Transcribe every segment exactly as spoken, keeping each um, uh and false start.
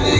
Ti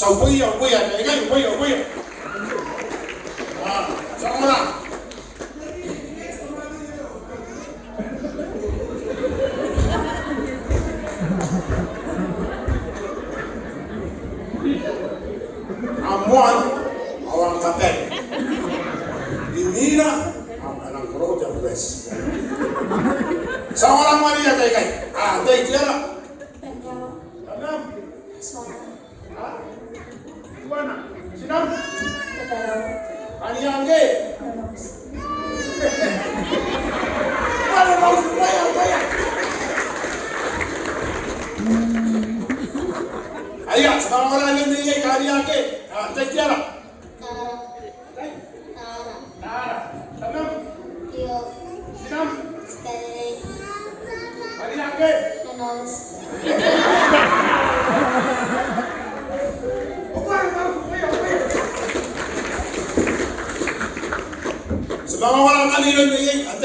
a uboia, uboia, te aikai, uboia, uboia. Aa, ti a ongora. Am moan ao am kabane. Imwina ao e nang koro te Abuati. Ti a ongora moa n te aikai. Aa, tei, tera? Tamam. Aa? Iwana, ti nang? Kariaia. Iwana, mausu, bwaia, bwaia. Aia, ti nang ongora n te aikai, Kariaia. Aa, tei, tera? Tara. Tara. Tara. Tamam. Io. Ti nang? Ti karerei. Kariaia. Nanou. Ti nang ongora n te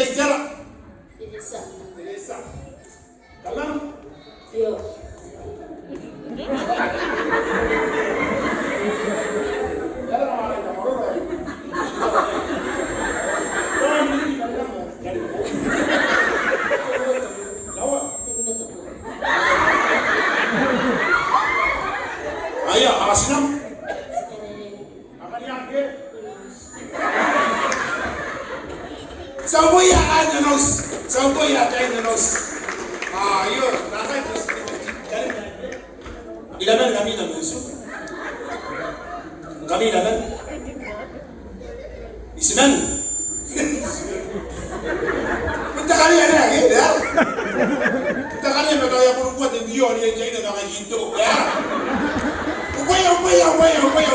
aikai, Teresa. Teresa. Tamam. Io. Tia n noti, tia n ukoia ataei n noti. Aio, nakai te, iraman ngkami n am utu? Ngkami iraman? Itiman? N te karea naba, e? N te karea ma tao e a boni bua te mio, e a tia n anga kinto, e? Ukoia, ukoia, ukoia, ukoia.